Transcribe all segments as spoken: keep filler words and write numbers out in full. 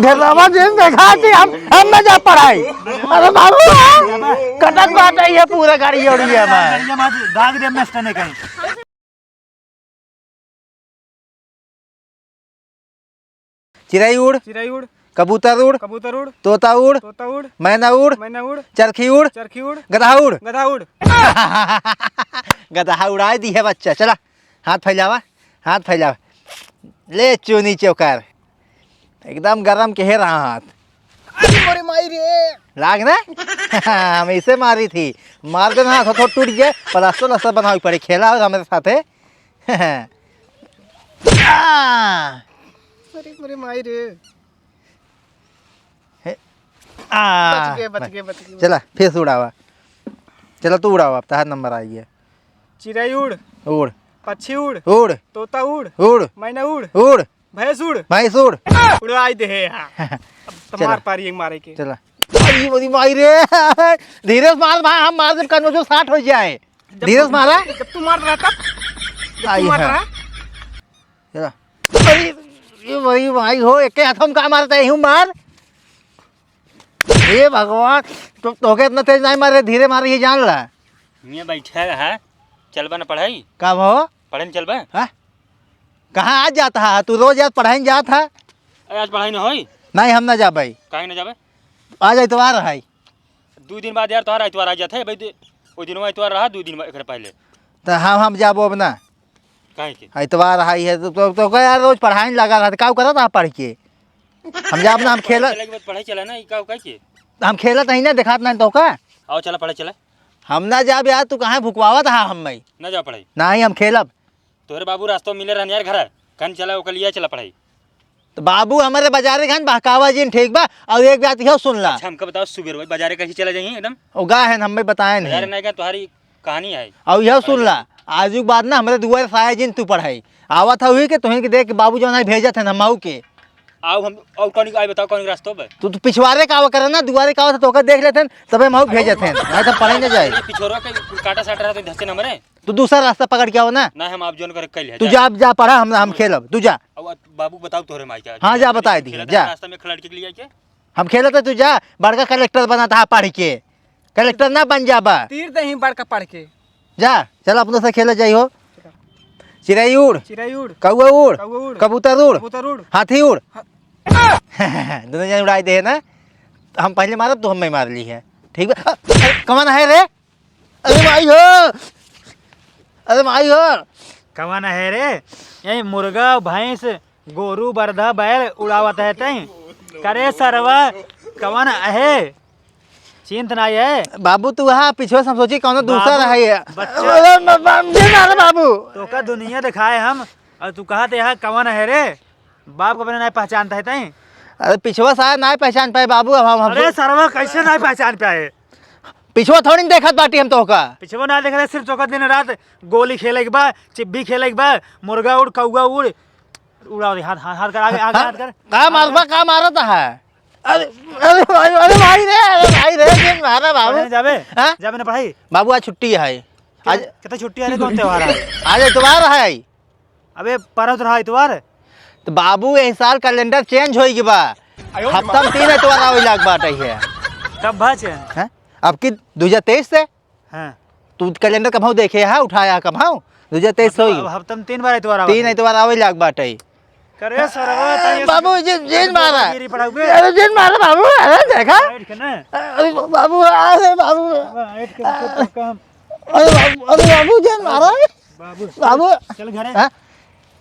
ढेलावा जिन देखा थी हम, हम ना जा पढ़ाई। अरे बाबू, कटत बाटे ये पूरा गाड़ी उड़ी है हमार। गाड़िया में दाग दे, मस्त नहीं कहीं। चिरई उड़, चिरई उड़, कबूतर उड़, कबूतर उड़, तोता उड़, तोता उड़, मैना उड़, मैना उड़, चरखी उड़, चरखी उड़, गदहा उड़। गदहा उड़। गदहा उड़ाए दी है बच्चा। चला, हाथ फैलावा, हाथ फैलावा। ले चुनी चोकर, एकदम गरम के हे रहा हाथ। अरे मोरे माई रे। लाग ना? हम इसे मारी थी, मार देना हाथ, हाथ टूट गया, प्लास्टर व्लास्टर बनावे पड़े, खेला और हमारे साथे। आ! अरे मोरे माई रे। हे, आ! बच गए, बच गए, बच गए। चला, फिर से उड़ावा। चला, तू उड़ावा, अब तहार नंबर आई है। चिरई उड़, उड़। पक्षी उड़, उड़। तोता उड़, उड़। मैना उड़, उड़। भैंस उड़, भैंस उड़। उड़ाई दे है, हाँ। अब तो चला। मार पारी एक मारे के। चला। अरे मोरी माई रे। धीरे से मार भाई, हम मार जब कन्नो जो साठ हो जाए। जब धीरे से तू, मारा। जब तू मार रहा तब, जब आई तू मार है। रहा। चला। अरे, ये वही भाई हो, एक के हाथों में का मारता है, यूं मार। हे भगवान, तो, तोके इतना तेज नहीं मारे, धीरे मारे, ये जान ला। हियाँ बैठे रहा, चलबा न पढ़ाई? का भो? पढ़े न चलबा? हाँ? कहाँ आज जाता है? तू रोज आज पढ़ाई न जात है? अरे, आज पढ़ाई न होई? नहीं, हम ना जाबे। काहे न जाबे? आज इतवार है। दू दिन बाद यार, तोहरा इतवार आ जात है भाई, दे-, ओ दिनवा इतवार रहा, दू दिन बाद, एकरे पहले। तो हम, हम जाबो अब ना। काहे के? हाँ, इतवार आई है, तो, तो, तो का यार रोज पढ़ाई लगा रहा, तो का करत आप पढ़ के? हम जाब ना, हम खेलत चले के बाद पढ़ाई चला ना, ई का, काहे के? हम खेलत नहीं ना, देखात नहीं तो का? आओ, चला पढ़ाई चला। हम ना जाब यार, तू कहाँ भुकवावत हा हम मैं? ना जाओ पढ़ाई। नहीं, हम खेलब। तोहरे बाबू रास्ता में मिले रहन यार घर, कहन चला, ओकर लिए चला पढ़ाई। तो बाबू हमारे बाजारे गहन बहकावा जिन, ठीक बा? और एक बात इहो सुन ला। अच्छा, हमका बताओ, सुबेर वही बाजारे कैसे चला जाइए एकदम? ओ गा है, हमें बताए बाजारे नहीं। नहीं गए, तुम्हारी कहानी है। और इहो सुन ला, आज के बाद ना हमारे दुआरे साया जिन तू पढ़ाई। आवत है हुई के तुहिन के देख के बाबू जौन है भेजत है हम आऊ के। आओ हम, और कौन, आई बताओ कौन रास्ता पे? तू, तू पिछवारे का आवा करे ना, दुआरे का आवा तो ओकर देख लेते हैं, तबे हम आऊ भेजत हैं। नहीं तो पढ़ाई ना जाए। पिछोरवा के काटा साट रहा तो धसे न मरे। तू दूसरा रास्ता पकड़ के आओ ना। ना, हम आप जोन करे कइल है, तू जा। जा, जा पढ़ा, हम, हम खेलब, तू जा। अब बाबू बताओ तोहरे माई का। हाँ, जा बताए दी, खेलत जा। है रास्ता में एक लड़की के लिए आके। हम खेलत है, तू जा, बड़का कलेक्टर बनत है पढ़ के। कलेक्टर ना बन जाबा। तीर दे ही बड़का पढ़ के। जा, चल अपने से खेले जाई हो। चिरई उड़, चिरई उड़, कौआ उड़, कौआ उड़, कबूतर उड़, कबूतर उड़, हाथी उड़। हा- दोनों जने उड़ाई दे है ना, हम पहले मारब, तू हमें मार ली है, ठीक बा? अ, अरे, कौन है रे? अरे माई हो, अरे माई हो। कवन है रे? यही मुर्गा, भैंस, गोरू, बरधा, बैल उड़ावत है तई? करे सरवा, कवन है? चिंत ना है। बाबू, तू वहाँ पीछे से हम सोची कौनो दूसरा बाबू, रहा है। बच्चा। अरे म-, म-, जिन मारा बाबू। तोका दुनिया दिखाए हम, और तू कहत यहाँ कवन है रे? बाप को अपने नहीं पहचानता है तई? अरे पिछवा साहब नहीं पहचान पाए बाबू, अब हम, हम अरे सरवा, कैसे नहीं पहचान पाए? पिछवा थोड़ी न देखत बाटी हम तोहका। पिछवा ना देख रहे, सिर्फ तोहका दिन रात गोली खेले के बा, चिब्बी खेले के बा, मुर्गा उड़, कौआ उड़, उड़ाओ रे, हाथ, हाथ, हाथ कर, आगे, आगे हाँ? हाथ कर। का मारबा, का मारत है? अरे, अरे भाई, अरे भाई रे, अरे भाई रे, जिन मारा बाबू। पढ़े जाबे? हाँ? जाबे ना पढ़ाई? बाबू, आज छुट्टी है। आज कितना छुट्टी है रे, कौन त्योहार है? आज इतवार है। अबे, परत रहा इतवार। तो बाबू, एह साल कैलेंडर चेंज होई गई बा। हफ्ता में तीन इतवार आवे लाग बाटे है। कब भा चेंज? हैं? अब की दो हज़ार तेईस से? हाँ। तू कैलेंडर कबहू देखे हा, उठाया कबहू? दो हज़ार तेईस होई। अब हफ्ता में तीन बार इतवार आवे। तीन इतवार आवे लाग बाटे। करे सरवा, ए, तनी बाबू, जिन, जिन मारा। गिरी पड़ाऊ बे। अरे, जिन मारा बाबू, अरे, देखा? बैठ के ना। अरे, बाबू, अरे, बाबू। बैठ के तो काम। अरे, बाबू, अरे, बाबू, जिन मारा। बाबू, बाबू। चल घरे। हाँ?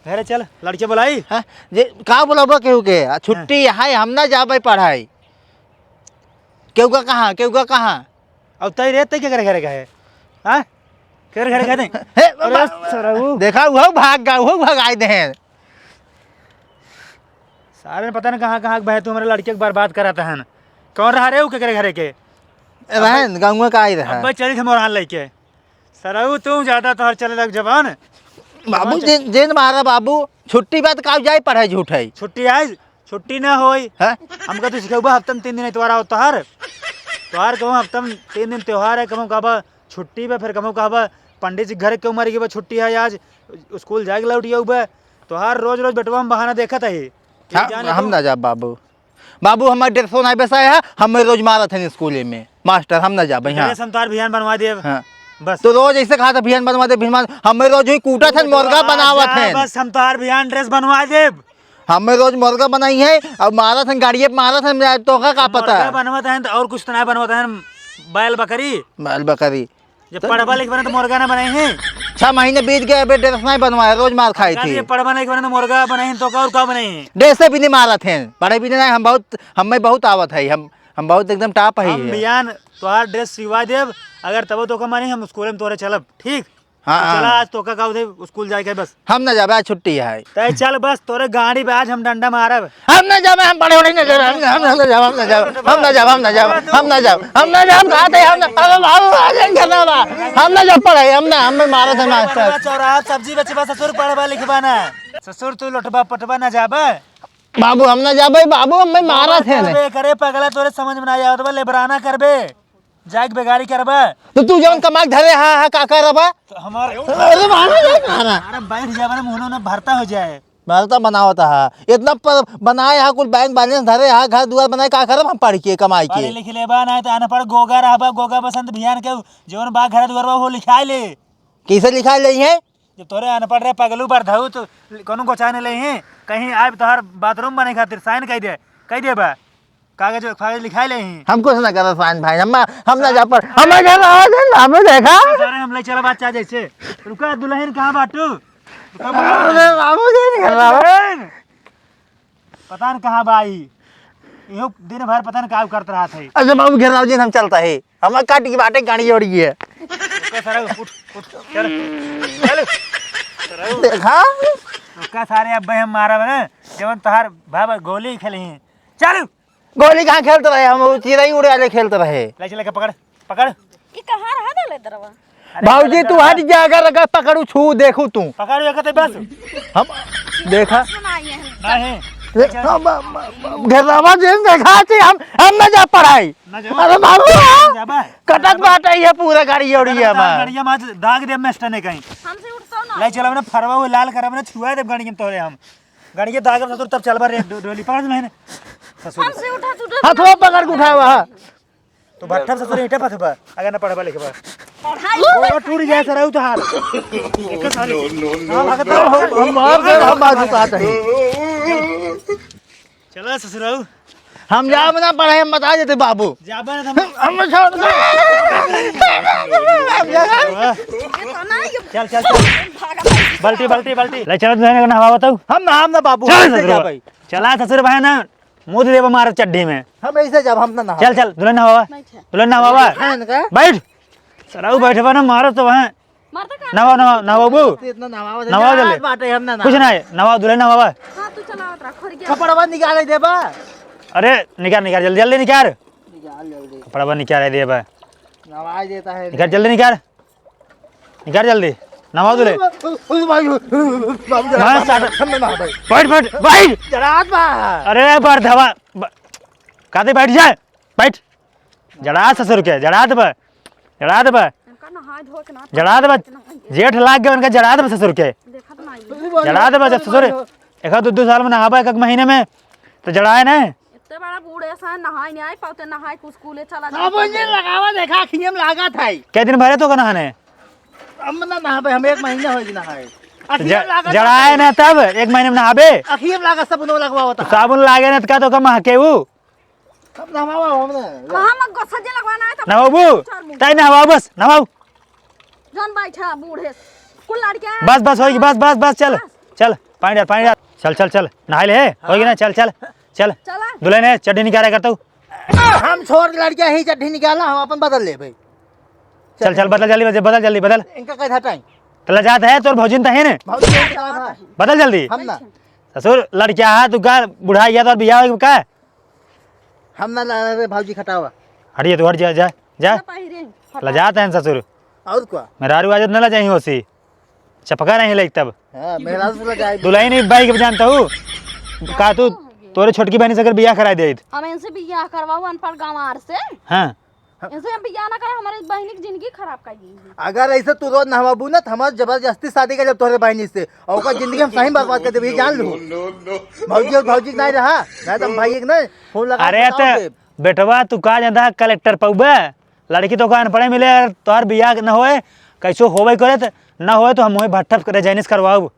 घरे चल, लड़के बुलाई। हाँ? जे, का बुलाबो केहू के? आ, छुट्टी हाँ। है, हम ना जाबे पढ़ाई। केहू का कहाँ, केहू का कहाँ? अब तई रे, तई केकरे घरे गए? हाँ? केकरे घरे गए तई? हे, अरे, बा-, सरऊ। देखा, उहो भाग गा, उहो भगाई दे हैं। सारे ने पता न कहाँ, कहाँ के बहे, तू हमारे लड़के के बर्बाद करत हन। कौन रहा रे, उ केकरे घरे के? रहन, गाँव का आई रहा। अब्बे चली थे मोरहान लइके। सरऊ, तू ज्यादा तोहर चले लग जबान। बाबू, जबान च- जिन, जिन मारा बाबू, छुट्टी बात का जाए पढ़े झूठ है। छुट्टी आज? छुट्टी ना होई। हैं? हमका तू सिखौबा हफ्ता में तीन दिन इतवार आओ तोहार। तोहार कहूँ हफ्ता में तीन दिन त्योहार है, कहूँ कहबा छुट्टी बा, फिर कहूँ कहबा पंडित जी घर के मर गए बा, छुट्टी है आज, स्कूल जाए के लौट गया बा। तोहार रोज रोज बेटवा हम बहाना देखत है। हम, जाने हम तू। ना जाब बाबू। बाबू, हमार ड्रेसो नाहीं बेसाए है, हमें रोज मारत हैं स्कूले में। मास्टर, हम ना जाबे, हाँ। ड्रेस हम तोहार बिहान बनवा देब। हाँ। बस। तो रोज ऐसे कहा था, "बिहान बनवा दे, बिहान बनवा दे।" हमें रोज ही कूटत हैं, मुर्गा बनावत हैं। बस, हम तोहार बिहान ड्रेस बनवा देब। हमें रोज मुर्गा बनाई है और मारत हैं, गाड़िए पे मारत हैं, तोका का पता? मुर्गा बनवत हैं तो और कुछ तो नाहीं बनवत हैं, बैल बकरी। बैल बकरी। जब तो पढ़बा लिखबा ना तो मुर्गा ना बनाई है। छह महीने बीत गए, अबे ड्रेस नाहीं बनवाए, रोज मार खाई थी। जब पढ़बा लिखबा ना तो मुर्गा बनाई है, तो का और का बनाई है? ड्रेस भी नाहीं मारत हैं, पढ़े भी नाहीं, हम बहुत, हमें बहुत आवत है, हम, हम बहुत एकदम टॉप है हम ये। बिहान तोहार ड्रेस सिवा देब, अगर तबो तोका मानी हम स्कूल में तोरे चलब, ठीक? हाँ, तो चला, हाँ। आज तोका का उधर स्कूल जाए के बस। हम ना जाबे, आज छुट्टी है। तै चल बस, तोरे गाड़ी पे आज हम डंडा मारब। हम ना जाबे, हम पढ़े उढ़े ना जाबे, हम ना, हम ना जाबे, हम ना जाबे, हम ना जाबे, हम ना जाबे, हम ना जाबे, हम ना जाबे, कहा थे हम ना, अरे बाबू, आ जाए घर में, हम ना जाब पढ़े, हम ना, हमें मारत है मास्टर। चौराहा सब्जी बेचबा, ससुर पढ़बा लिखबा ना, ससुर तू लोटबा पटबा ना जाबे। बाबू, हम ना जाबे, बाबू, हमें मारत है ना। करे पगला, तोरे समझ में ना आवत बा, लेबराना करबे। जाइके बेगारी करबा। तो तू जौन कमाई धरे हा, हा, का करबा? तो हमार अरे मारो रे, मारा। अरे बैठ जाबा ना, मुँह ना भरता हो जाए। भरता बनावत हा। इतना पर बनाए हा, कुल बैंक बैलेंस धरे हा, घर दुआर बनाए, का करब हम पढ़ के, कमाई के? पढ़े लिख लेबा ना, तो अनपढ़ गोगा रहबा, गोगा बसंत बिहान के जौन बा घर दुआर बा, वो लिखाई ले। कैसे लिखाई ले है? जब तोरे अनपढ़ रहे पगलू बरधऊ, तो कौनो गोचाने ले ही, कहीं आए तोहर बाथरूम बने खातिर साइन कह दे, कह दे बा। कागज, कागज लिखाई ले ही। हम कुछ ना करत साइन भाई, हम, हम ना जा पर, हमारे घर आवा दे ना, हमें देखा। अरे हम ले चला बात चाह जैसे। रुका, दुल्हन कहाँ बाटू? अरे बाबू जी, नहीं कर रहा। दुल्हन! पता न कहाँ बा ई। इहो दिन भर पता न का करत रहत है। अच्छा बाबू घेराव जी, हम चलता है। हम काट के बाटे गाड़ी ओढ़ गई है। ओका सारा उठ, उठ, चल। चल। देखा? ओका सारे अब हम मारब ना, जवन तोहार बाबा गोली खेली हैं। चल। गोली कहाँ खेलत रहे? हम वो चिरई उड़े वाले खेलत रहे। ले चले के पकड़, पकड़। ई कहाँ रहा दले दरवा? अरे भाऊजी, तू हट जा, अगर, अगर पकड़ू, छू, देखू तू। पकड़ू, एक ते बस। हम, देखा। बस बनाई है। नहीं। हम, हम, हम, घेरावा दिन देखा थी, हम, हम ना जा पढ़ाई। ना जाबा। अरे बाबू, ना जाबा। कटत बाटे ये पूरा गाड़ी ओड़ी है हमार। गाड़िया में आज दाग दे, मास्टर ने कहीं। हमसे उठता ना। ले चलो ना, फरवा वो लाल करब ना, छुआ दे गाड़ी में तोरे हम। गाड़ी के दाग में ससुर तब चलबा रे, डो-, डोली पकड़ ले। ससुर। हमसे उठा, तू डर। हथवा पकड़ के उठावा। तो भट्ठा ससुर ईंटे पथबा, अगर ना पढ़बा लिखबा। पढ़ाई ओ, टूट जाए सरऊ तो हाल। एक साल। हाँ, भागत रहो। हम, हम मार दे, हम बाजू का आते हैं। चलो ससुराऊ। हम जाब ना पढ़े, हम बता देते बाबू। जाबा ना हम। हम छोड़ दे। चल, चल, चल। बाल्टी, बाल्टी, बाल्टी। ले चलो, दुल्हन के नहवावा तो। हम नहाब ना बाबू, चल हम ससुर। जाबे। चला ससुर भाई ना। मुँह देबा मारा चड्ढी में। हम ऐसे जब हम ना नहाब। चल, चल, दुल्हन नहवावा। बैठ। दुल्हन नहवावा। हाँ, इनका। बैठ। सरऊ बैठबा ना, मारो तो वहाँ। मारता का? नहवा, नहवा, नहवाबू। इतना नहवावा दे। नहवा दे ले। बाटे हम ना कुछ नहाब। ना है, नहवा, दुल्हन नहवावा। हाँ, तू चलावत रह, खोर गया। कपड़वा निकाले देबा। अरे, निकाल, निकाल, जल्दी, जल्दी निकाल। निकाल जल्दी। कपड़वा निकाले देबा। नहवाई देता है। निकाल, जल्दी निकाल। निकाल जल्दी, नहवा दुले। ओ, ओ, ओ, भाई, ओ, ओ, बाबू, जरा मैं बात साथ हम ना भाई। बैठ, बैठ, बैठ। जरात बा। अरे, बरधवा, ब-, काते बैठ जाए, बैठ। जड़ा ससुर के, जड़ा देबे, जड़ा देबे। इनका नहाए धोए के ना, जड़ा देबे। इतना है। जेठ लाग गए उनका, जड़ा देबे ससुर के। देखा तो नहीं। जड़ा देबे जब ससुर, एक दो, दो साल में नहाबे, एक, एक महीने में, तो जड़ाए ना। इतने बड़ा बूढ़े से नहाए नहीं आए पाते, नहाए कुछ स्कूले चला जाए। साबुन जी लगावा, देखा अखिए में लागत है। कै दिन भरे तो का नहाने? हम ना नहाबे, हम एक महीना हो गया नहाए। तो अखिए ज-, में लागत जड़ाए है। ना तब एक महीने में नहाबे। अखिए में लागत साबुन लगवावत तो है। साबुन लागे ना तो का तो का महके ऊ? अब नहावा हम ना। हाँ, हम गोसा जे लगवाना है तो नहाबू? चार मुंह। ताई नहावा बस, नहाओ। जौन बैठा बूढ़े, कुल लड़के। बस, बस, होई, बस, बस, बस, चल। बस। चल, पानी डाल, पानी डाल। चल, चल, चल। नहाई ले, होई कि ना? चल, चल, चल। चला। दुल्हन है, चड्ढी निकाला करता हूँ। हम छोड़ के लड़के ही चड्ढी निकाला, हम अपन बदल लेबे। चल, चल, बदल जल्दी, बदल, बदल जल्दी, बदल। इनका कैसे हटाई? चला जाता है, तोर भौजिन तो है ने। भौजी के साथ है। बदल जल्दी। हम ना। ससुर, लड़किया है, तू का बुढ़ा गया तो बियाह होई का? हम ना ला रहे, भौजी खटावा। हटिए, तू हट जा, जा, जा। ना पाई रे, हटा। लजात हैं ससुर। और का? मेहरारू आजत न लजाई होसी। चपका नहीं लाइक तब। हाँ, मेहरारू से लजाई। दुल्हन ही बाइक पे जानता हूँ। का तू तोरे छोटकी बहनी से अगर बियाह कराई देइत? हम इनसे बियाह करवाऊ अनपढ़ गंवार से। हाँ। ऐसे हम बियाह ना करा, हमारे बहिनी की जिंदगी खराब कर दी है। अगर ऐसे तू रोज नहवाबू ना, तो हमार जबरदस्ती शादी कर लेब तोहरे बहिनी से, और ओकर जिंदगी हम सही बर्बाद कर देबे, ये जान लू। भौजी और भौजी नहीं रहा, नहीं तो हम भाई एक नहीं, फोन लगा अरे बताओ तो देब। बेटवा, तू का जानता है कलेक्टर पौबे? लड़की तो का अनपढ़े मिले, अगर तोहर बियाह न होए, कैसो होबे करे, तो न होए तो हम वही भट्ठा करे जैनिस करवाओ।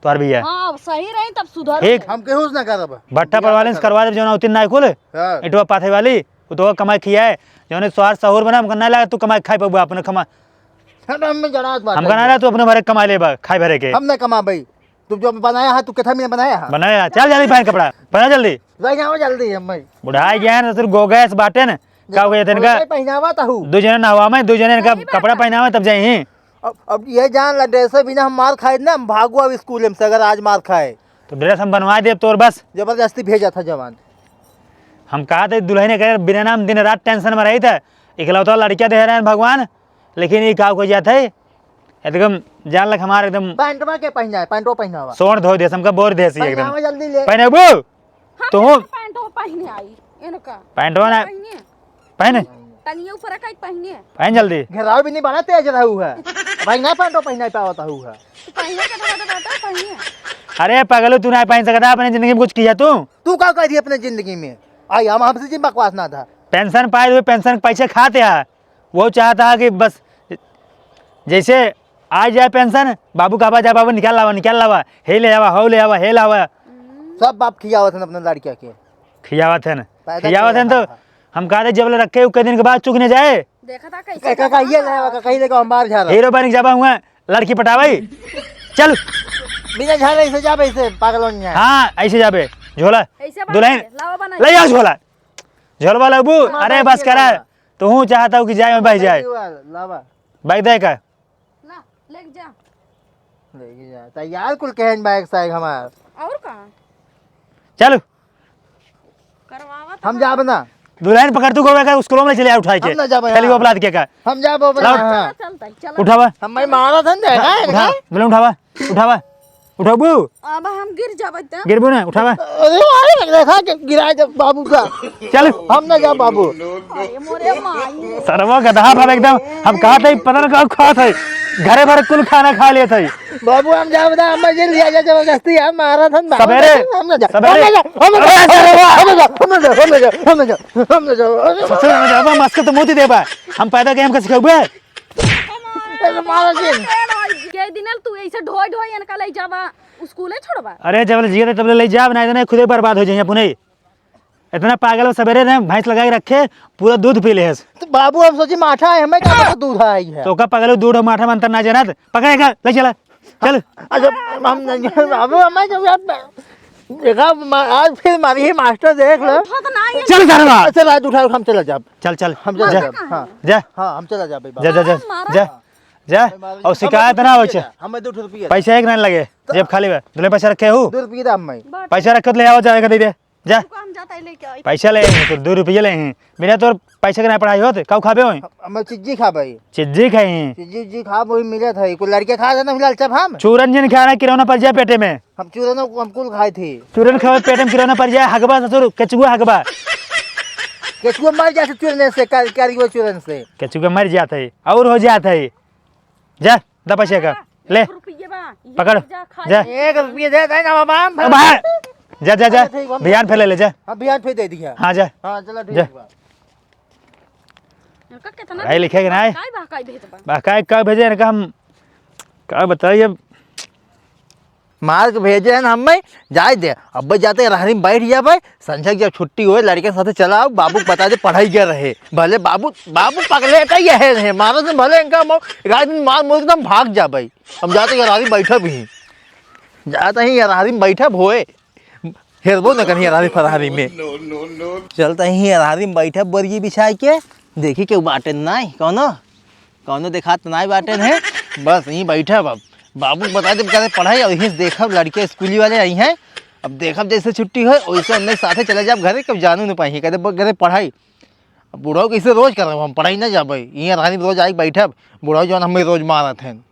तोहर बियाह। हाँ, अब सही रही तब सुधर ठीक। जाई। हम केहू से ना करब। भट्ठा बियाह परवालिन से करब। करवा देब, जौन उतिन नाय कुल। हाँ। इटवा पाथे वाली, उ तो कमाई खियाए, जौन स्वार सहूर बना, हमका ना लगा तू कमाई खाई पबा अपने कमा। हम, हम जनात बात हमका ना है। लगा तू अपने भरे कमाई लेबा, खाई भरे के। हम ना कमाबई। तू जो बनाया है, तू कितना में बनाया है? बनाया, चल जल्दी पहन कपड़ा, पहना जल्दी। लइ जाओ जल्दी हम भाई। बुढ़ाई गया ना, सिर्फ गोगैस बाटे न, का हो गया इनका? गोगैस पहनावा ता हूँ। दो जने नहवा में, दो जने इनका सही बात कपड़ा है। पहनावे तब जाई। अब, अब ये जान ला, ड्रेस बिना हम मार खाए ना, हम भागो अब स्कूल में से अगर आज मार खाए। तो ड्रेस हम बनवा देब तोर बस। जबरदस्ती भेजा था जवान। हम कहा थे दुल्हन के बिना नाम दिन रात टेंशन में रही था, इकलौता लड़किया दे रहे हैं भगवान, लेकिन ये का हो जात है, एकदम जान लग हमार एकदम पैंटवा के पहनाए, पैंटवा पहनावा। सोन धो दे, हमका बोर दे सी एकदम। पहनावा जल्दी ले। पहनबू? हम तू? पैंटवा पहने आई, इनका। पैंटवा ना पहने। पहने? तनिए ऊपर का पहने। पहन जल्दी। घेराव भी नहीं बना तेज रहू है। भाई ना पैंटवा पहनाए पावत हू है। तो पहने के तो बात है, पहने। अरे पगलू, तू ना पहन सकता अपने जिंदगी में कुछ किया तू? तू का कर दी अपने जिंदगी में? आई हम हमसे जिन बकवास ना था। पेंशन पाए हुए पेंशन के पैसे खाते हैं, वो चाहता है कि बस जैसे आ जाए पेंशन, बाबू कहबा जा, बाबू निकाल लावा, निकाल लावा, हे ले आवा, हो ले आवा, हे लावा। सब बाप खियावत हन अपने लड़किया के। खियावत हन, पैदा खियावत किया हन तो है। हम कहते जब ले रखे उके दिन के बाद चुकने जाए। देखा था कैसे काका, काका, ये ले आवा, काका, ये लेके हम बाहर जा रहा। हीरो बन के जाबा हुआ, लड़की पटावाई। चल। बिना झाड़े ऐसे जाबे, ऐसे पागल बन जाए। हाँ, ऐसे जाबे। झोला। ऐसे बना दुल्हन। ले, लावा बना। ले जाओ झोला। झोलवा लेबू? हाँ, अरे बैठ बस के करा। लावा। तू चाहता हूँ कि जाए में बह जाए। लावा। बैग दे का? ला, लेके जा। लेके जा। तैयार कुल कहन बैग साइग हमार। और का? चल। करवावा तो हम जाब ना। दुल्हन पकड़ तू गोवे का स्कूलों में चले आ उठाई के। हम ना जाबे, चल हाँ। वो अपराध के का? हम जाबो अपना, लाओ। हाँ। चल, चल, चल। उठावा। हम मैं मारा था ना, उठा, हाँ, उठा, हाँ। दुल्हन उठावा। उठावा, उठाबू? अब हम गिर जाबे त। गिरबू ना, उठावा। अरे, अरे, देखा के गिरा जब बाबू का। चल। हम ना जाब बाबू। अरे मोरे माई। सरवा गधा भाव एकदम। हम कहा थे, पता ना का खात है। घरे भर कुल खाना खा लेत है। बाबू, हम जाब ना, हम जे लिया जा जबरदस्ती, हम मारा था ना। सबेरे, हम ना जाब। सबेरे। हम ना जाब, हम ना जाब, हम ना जाब, हम ना जाब, हम ना जाब, हम ना जाब, हम ना जाब। ससुर में जाबा, मस्का तो मोती देबा। हम पैदा के हमका सिखाबे। अरे मारा के। ये दिनल तू ऐसे ढोई ढोई इनका ले जाबा, स्कूले छोड़बा? अरे जब ले जिए तब ले जाब, ना इतने खुदे बर्बाद हो जाइए अपने। इतना पागल हो, सवेरे ने भैंस लगा के रखे, पूरा दूध पी लेहस। तो बाबू हम सोची माठा है, हमें क्या पता दूध आई है। तो का पागल हो, दूध और माठा में अंतर ना जानत? पकड़े का, ले चला, चल। अच्छा, हम नहीं, बाबू हमें जब यार देखा, मा-, आज फिर मारी ही मास्टर देख लो। उठा तो ना ये। चल सारे बाहर। चल, आज उठा, हम चला जाब। चल, चल। हम चला जा। जाब, हाँ। जा। हाँ, हम चला जाब, बाबा। जा, जा, जा, मारा, जा, मारा। जा। भाई, मारा। और शिकायत ना हो, हमें दो रुपया। पैसा एक ना लगे, तो जेब खाली बा। दुल्हन पैसा रखे हो? दो रुपया दाम में। पैसा रखे तो ले आओ, जाएगा दे दे। जा। रुको, हम जाता है, लेके आई। पैसा ले आई, तो दो रुपया ले आई। बिना तोर पैसा के ना पढ़ाई होत, काऊ खाबे होई? हम, हम चिज्जी खाबे। चिज्जी खाई? चिज्जी, उज्जी खाब, वही मिलत है। कोई लड़के खा जाना फिलहाल, चब हम? चूरन जिन खाना, किरौना पड़ जाए पेटे में। हम चूरन, हम कुल खाए थे। चूरन खावे, पेटे में किरौना पड़ जाए, हगबा ससुर, केचुआ हगबा। केचुआ मर जाते चूरन से, कर, कर वो चूरन से। केचुआ मर जाते, और हो जाते। जा, दा पैसे का। ले। एक रुपये बा, ये पकड़, जा, खा जा। ले। एक रुपये दे दे ना बाबा, हम ओ भाई, जा, जा, जा। अच्छा, ठीक बा, हम बिहान पे ले ले, जा। हाँ, बिहान पे दे दिया। हाँ, जा। हाँ, चलो, ठीक जा। बा। इनका कितना पढ़ाई लिखे के ना है? काय बा, काय भेजबा? बा, काय, का भेजे इनका हम, का बताइए अब? मार के भेजे हैं ना हमें, जाए दे। अब जाते रहरी में बैठ जाबे, संझा के जब छुट्टी होए, लड़के के साथे चला आओ, बाबू के बता दे, पढ़ाई गया रहे। भले बाबू, बाबू पगले का ये है नहीं, मारो से भले इनका मौ-, एक आध दिन मार मोर के हम भाग जाबे। हम जाते रहरी में बैठब ही। जाते ही रहरी में बैठब होए। हेरबो न कहीं रहरी फरहरी में। चलते ही रहरी में बैठब बोरिये बिछाए के, देखी केहू बाटे नाई, कौनो, कौनो देखात नाई बाटे ने। बस यहीं बैठब अब। बाबू के बता देब, करे पढ़ाई, और यहीं से देखब लड़के स्कूली वाले आई हैं। अब देखब जैसे छुट्टी होए, वैसे हमने साथे चले जाब घरे, कब जानू न पाई, कहते ब-, घरे पढ़ाई। अब बुढ़ऊ कैसे रोज करब हम, पढ़ाई न जाबे, यहीं रहरी में रोज आई बैठब, बुढ़ऊ जौन हमें रोज मारत हैं।